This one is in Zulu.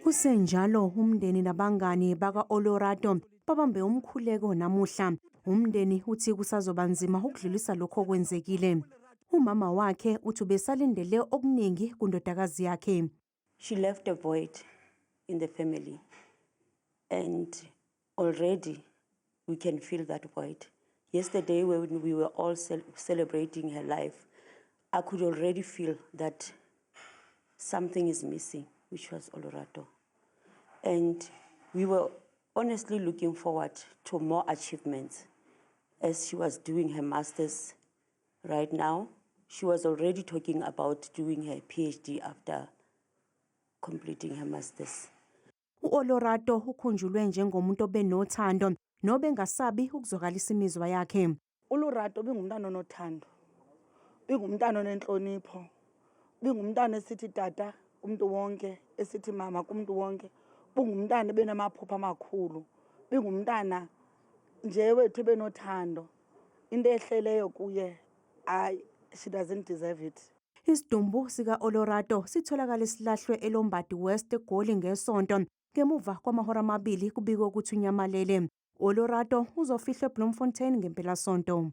Kusenjalo, umndeni nabangani baka-Olorato babambe umkhuleko namuhla. Umndeni uthi kusazoba nzima ukudlulisa lokho okwenzekile. Umama wakhe uthi ubesalindele okuningi kundodakazi yakhe. She left a void in the family, and already we can feel that void. Yesterday, when we were all celebrating her life, I could already feel that something is missing, which was Olorato. And we were honestly looking forward to more achievements as she was doing her master's right now. She was already talking about doing her PhD after completing her master's. U-Olorato ukhunjulwe njengomuntu obenothando nobengasabi ukuzwakalisa imizwa yakhe. ULorato bingumntana onothando, bingumntana onentlonipho, bingumntana esithi tata kumntu wonke, esithi mama kumntu wonke, bungumntana ebenamaphupha amakhulu, bingumntana nje wethu ebenothando. Into ehleleyo kuye, hayi, she doesn't deserve it. Isidumbu sika-Olorato sitholakale silahlwe eLombard West, eGoli, ngeSonto ngemuva kwamahora 2 kubikwe ukuthi unyamalele. Olorato uzofihlwa eBloemfontein ngempelasonto.